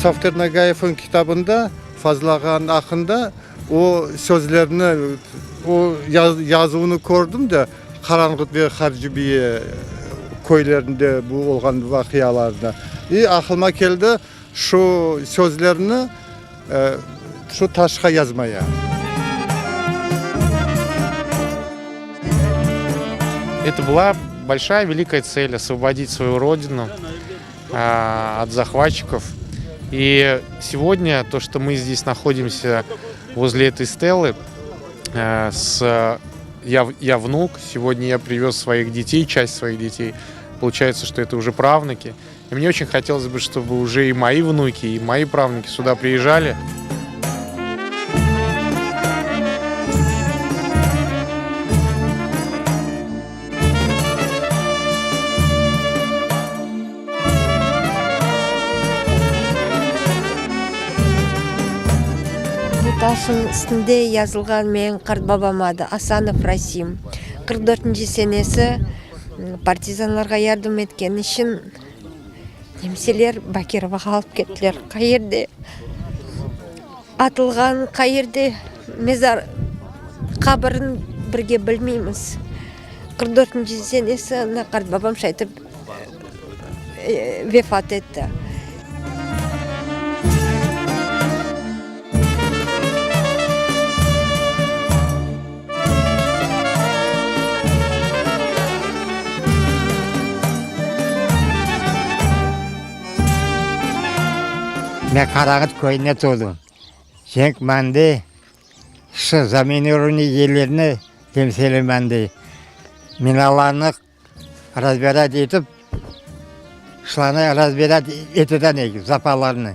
Safter Nagayevniñ kitabında Fazıl ağanıñ aqqında o sözlerni, o yazuvnı kördim de, Qaranğıt ve Harcibiye köylerinde bu olğan vaqialarnı. İ aqlıma keldi şu sözlerni şu taşqa yazmaya. Это была большая великая цель освободить свою родину от захватчиков. И сегодня то, что мы здесь находимся возле этой стелы, с я, я внук, сегодня я привез своих детей, часть своих детей. Получается, что это уже правнуки. И мне очень хотелось бы, чтобы уже и мои внуки, и мои правнуки сюда приезжали. Bu taşıñ üstünde yazılğan menim qartbabam adı, Asanov Rasim. 44-nci senesi partizanlarğa yardım etkeni içün nemseler Bakirovağa alıp kettiler. Qayerde atılğan, qayerde mezar, qabırın birge bilmeymiz. 44-nci senesi ana qartbabam şaytip vefat etti. Men Qarağıt köyünde doğdım. Cenk mende şu zaminirovanıy yerlerni temsil mende. Minalarnı razbirat etip, şularnı razbirat eteden eki, zapalarnı.